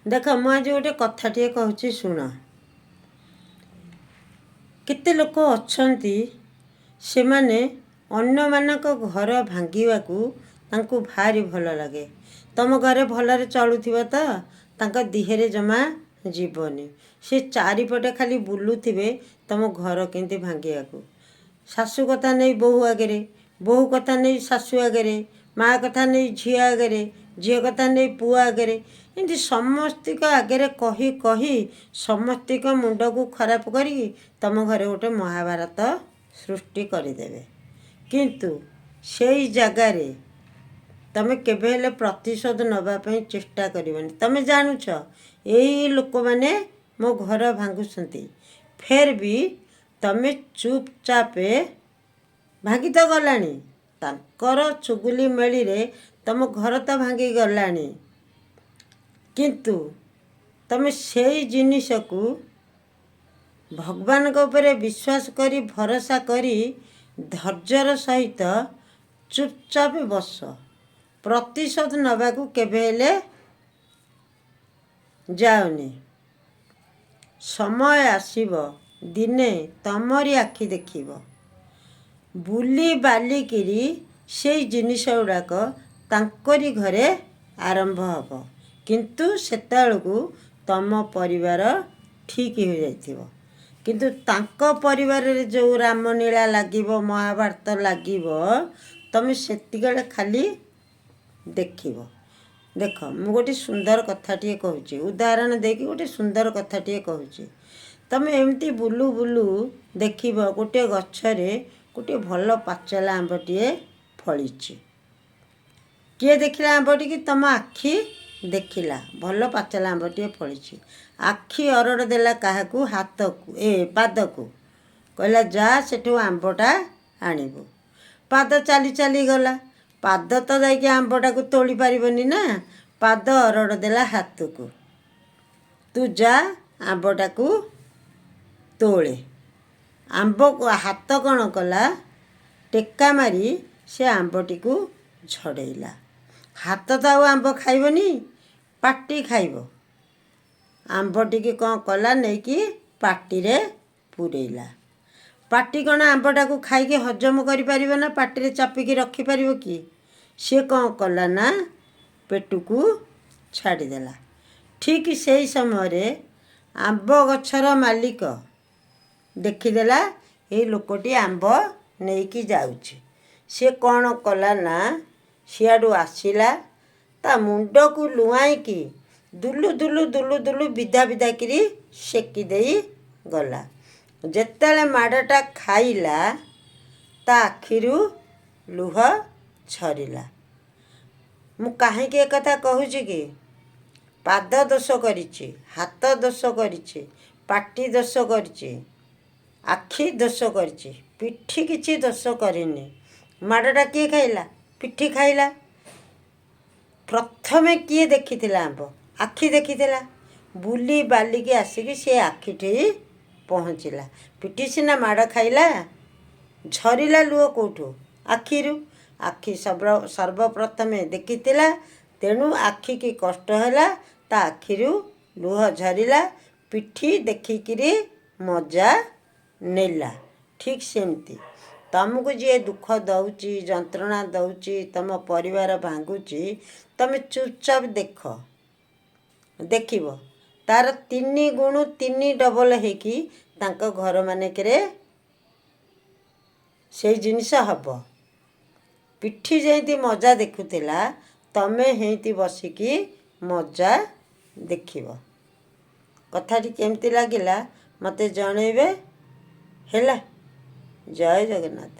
ଦେଖ, ମୁଁ ଆଜି ଗୋଟେ କଥାଟିଏ କହୁଛି, ଶୁଣ। କେତେ ଲୋକ ଅଛନ୍ତି, ସେମାନେ ଅନ୍ୟମାନଙ୍କ ଘର ଭାଙ୍ଗିବାକୁ ତାଙ୍କୁ ଭାରି ଭଲ ଲାଗେ। ତୁମ ଘରେ ଭଲରେ ଚଳୁଥିବ ତ ତାଙ୍କ ଦିହରେ ଜମା ଯିବନି। ସେ ଚାରିପଟେ ଖାଲି ବୁଲୁଥିବେ ତୁମ ଘର କେମିତି ଭାଙ୍ଗିବାକୁ। ଶାଶୁ କଥା ନେଇ ବୋହୂ ଆଗରେ, ବୋହୂ କଥା ନେଇ ଶାଶୁ ଆଗରେ, ମା' କଥା ନେଇ ଝିଅ ଆଗରେ, ଝିଅ କଥା ନେଇ ପୁଅ ଆଗରେ, ଏମିତି ସମସ୍ତିଙ୍କ ଆଗରେ କହି କହି ସମସ୍ତିଙ୍କ ମୁଣ୍ଡକୁ ଖରାପ କରିକି ତୁମ ଘରେ ଗୋଟେ ମହାଭାରତ ସୃଷ୍ଟି କରିଦେବେ। କିନ୍ତୁ ସେଇ ଜାଗାରେ ତୁମେ କେବେ ହେଲେ ପ୍ରତିଶୋଧ ନେବା ପାଇଁ ଚେଷ୍ଟା କରିବନି। ତୁମେ ଜାଣୁଛ ଏଇ ଲୋକମାନେ ମୋ ଘର ଭାଙ୍ଗୁଛନ୍ତି, ଫେର୍ ବି ତୁମେ ଚୁପଚାପେ। ଭାଙ୍ଗି ତ ଗଲାଣି, ତାଙ୍କର ଚୁଗୁଲି ମେଳିରେ ତୁମ ଘର ତ ଭାଙ୍ଗିଗଲାଣି, କିନ୍ତୁ ତୁମେ ସେଇ ଜିନିଷକୁ ଭଗବାନଙ୍କ ଉପରେ ବିଶ୍ୱାସ କରି, ଭରସା କରି, ଧୈର୍ଯ୍ୟର ସହିତ ଚୁପଚାପ ବସ। ପ୍ରତିଶୋଧ ନେବାକୁ କେବେ ହେଲେ ଯାଅନି। ସମୟ ଆସିବ, ଦିନେ ତମରି ଆଖି ଦେଖିବ, ବୁଲି ବାଲିକିରି ସେଇ ଜିନିଷ ଗୁଡ଼ାକ ତାଙ୍କରି ଘରେ ଆରମ୍ଭ ହେବ। କିନ୍ତୁ ସେତେବେଳକୁ ତମ ପରିବାର ଠିକ୍ ହୋଇଯାଇଥିବ, କିନ୍ତୁ ତାଙ୍କ ପରିବାରରେ ଯେଉଁ ରାମଲୀଳା ଲାଗିବ, ମହାଭାରତ ଲାଗିବ, ତମେ ସେତିକିବେଳେ ଖାଲି ଦେଖିବ। ଦେଖ, ମୁଁ ଗୋଟେ ସୁନ୍ଦର କଥାଟିଏ କହୁଛି, ଉଦାହରଣ ଦେଇକି ଗୋଟେ ସୁନ୍ଦର କଥାଟିଏ କହୁଛି। ତମେ ଏମିତି ବୁଲୁ ବୁଲୁ ଦେଖିବ ଗୋଟିଏ ଗଛରେ ଗୋଟିଏ ଭଲ ପାଚଲା ଆମ୍ବଟିଏ ଫଳିଛି। କିଏ ଦେଖିଲା ଆମ୍ବଟିକି? ତମ ଆଖି ଦେଖିଲା, ଭଲ ପାଚଲା ଆମ୍ବଟିଏ ଫଳିଛି। ଆଖି ଅରଡ଼ ଦେଲା କାହାକୁ? ହାତକୁ, ଏ ପାଦକୁ। କହିଲା, ଯା ସେଠୁ ଆମ୍ବଟା ଆଣିବୁ। ପାଦ ଚାଲି ଚାଲି ଗଲା। ପାଦ ତ ଯାଇକି ଆମ୍ବଟାକୁ ତୋଳି ପାରିବନି ନା। ପାଦ ଅରଡ଼ ଦେଲା ହାତକୁ, ତୁ ଯା, ଆମ୍ବଟାକୁ ତୋଳେ। ଆମ୍ବ ହାତ କ'ଣ କଲା? ଟେକା ମାରି ସେ ଆମ୍ବଟିକୁ ଝଡ଼େଇଲା। ହାତ ତ ଆଉ ଆମ୍ବ ଖାଇବନି, ପାଟି ଖାଇବ। ଆମ୍ବଟିକି କ'ଣ କଲା? ନେଇକି ପାଟିରେ ପୂରେଇଲା। ପାଟି କ'ଣ ଆମ୍ବଟାକୁ ଖାଇକି ହଜମ କରିପାରିବ ନା ପାଟିରେ ଚାପିକି ରଖିପାରିବ କି? ସିଏ କ'ଣ କଲା ନା ପେଟକୁ ଛାଡ଼ିଦେଲା। ଠିକ୍ ସେଇ ସମୟରେ ଆମ୍ବ ଗଛର ମାଲିକ ଦେଖିଦେଲା, ଏଇ ଲୋକଟି ଆମ୍ବ ନେଇକି ଯାଉଛି। ସିଏ କ'ଣ କଲା ନା ସିଆଡ଼ୁ ଆସିଲା, ତା ମୁଣ୍ଡକୁ ଲୁଆଇକି ଦୁଲୁ ଦୁଲୁ ଦୁଲୁ ଦୁଲୁ ବିଧା ବିଧା କିରି ସେକି ଦେଇ ଗଲା। ଯେତେବେଳେ ମାଡ଼ଟା ଖାଇଲା, ତା ଆଖିରୁ ଲୁହ ଝରିଲା। ମୁଁ କାହିଁକି ଏକଥା କହୁଛି କି? ପାଦ ଦୋଷ କରିଛି, ହାତ ଦୋଷ କରିଛି, ପାଟି ଦୋଷ କରିଛି, ଆଖି ଦୋଷ କରିଛି, ପିଠି କିଛି ଦୋଷ କରିନି। ମାଡ଼ଟା କିଏ ଖାଇଲା? ପିଠି ଖାଇଲା। ପ୍ରଥମେ କିଏ ଦେଖିଥିଲା ଆମ୍ବ? ଆଖି ଦେଖିଥିଲା। ବୁଲି ବାଲିକି ଆସିକି ସେ ଆଖିଠି ପହଞ୍ଚିଲା। ପିଠି ସିନା ମାଡ଼ ଖାଇଲା, ଝରିଲା ଲୁହ କେଉଁଠୁ? ଆଖିରୁ। ଆଖି ସର୍ବପ୍ରଥମେ ଦେଖିଥିଲା, ତେଣୁ ଆଖିକି କଷ୍ଟ ହେଲା, ତା ଆଖିରୁ ଲୁହ ଝରିଲା। ପିଠି ଦେଖିକିରି ମଜା ନେଲା। ଠିକ୍ ସେମିତି ତମକୁ ଯିଏ ଦୁଃଖ ଦେଉଛି, ଯନ୍ତ୍ରଣା ଦେଉଛି, ତମ ପରିବାର ଭାଙ୍ଗୁଛି, ତମେ ଚୁପଚାପ ଦେଖ। ଦେଖିବ ତାର ତିନି ଗୁଣ, ତିନି ଡବଲ ହେଇକି ତାଙ୍କ ଘର ମାନଙ୍କରେ ସେଇ ଜିନିଷ ହବ। ପିଠି ଯେମିତି ମଜା ଦେଖୁଥିଲା, ତମେ ହେମିତି ବସିକି ମଜା ଦେଖିବ। କଥାଟି କେମିତି ଲାଗିଲା ମୋତେ ଜଣେଇବେ। ହେଲା, ଜୟ ଜଗନ୍ନାଥ।